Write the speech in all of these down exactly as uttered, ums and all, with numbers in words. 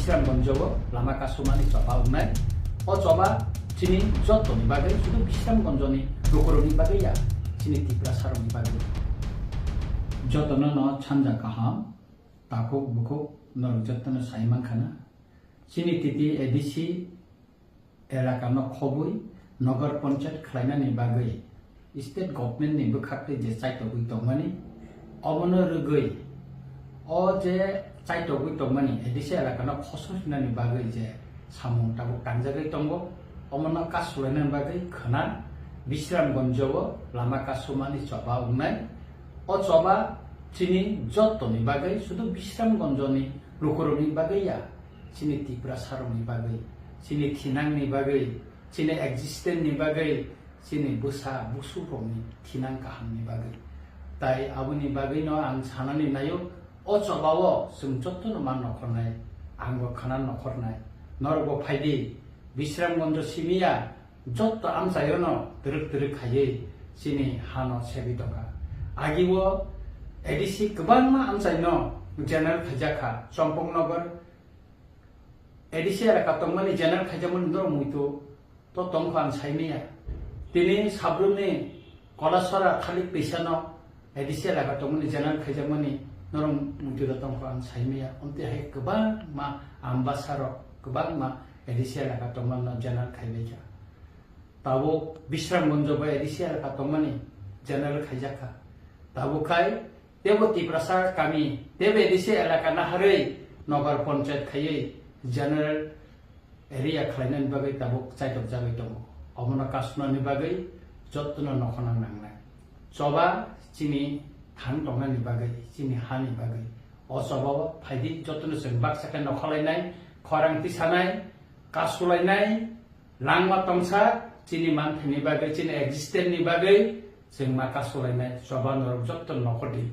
Bisramganjo o lama kasumani choba wngnai. O choba chini jotoni bagwi, sudu Bisramganjoni lukurokni bagwi ya, chini Tiprasarokni bagwi. Jotono no sanja kaham, takhuk bukhuk norok jotono sai mankha na. Chini titi A D C elakano khobwi Nagar Panchayat khlainani bagwi state government ni bwkhaktwi je chaitogwi tongmani, obono rwgwi o je chaitogwi tongmani A D C elakano khosor hinani bagwi je samung tabuk tangjagwi tongo, omono kasulainani bagwi khwna Bisramganjo o lama kasumani choba wngnai. O choba chini jotoni bagwi, sudu Bisramganjoni lukurokni bagwi ya, chini Tiprasarokni bagwi, chini thinangni bagwi, chini existence ni bagwi, chini bwsa busukrokni thinang kahamni bagwi. Tai aboni bagwino ang sanani naio, o chobao chwng jotono ma nokhornai, angbo khwna nokhornai. Norokbo phaidi, Bisramganjo simi ya, jotto amchaiono twrwk twrwk khaiwi chini hano segwi tongkha. Agio A D C kwbangma amchaino general khaijakha, Champaknagar A D C elaka tongmani general khaijakmani norok muitu to tongkha ang saimanya. Tini Sabrumni Kolasora Thalik Pisano A D C elaka tongmani general khaijakmani norok muitu to tongkha ang saimanya. Omtwi hai kwbangma ambasarok, kwbangma A D C elaka tongmano general khaibaikha. Tabuk Bisramganjo bai A D C elaka tongmani general khaijakha. Tabuk khai tebo Tiprasa kami, tebo A D C elaka naharwi Nagar Panchayat khaiwi general area khlainani bagwi tabuk chaitokjagwi tongo. Omono kasunani bagwi jotono nokhorna nangnai. Choba chini thang tongnani bagwi, chini hani bagwi. O chobao phaidi jotono chwng baksa khe nokhorlainai, khorang tisanai, kasulainai, langma tongsa, chini manthani bagwi, chini existence ni bagwi chwng ma kasulainai choba norok jotto nokhordi.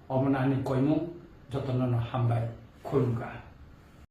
Omono ani koimung, jotono no hambai, khulumkha.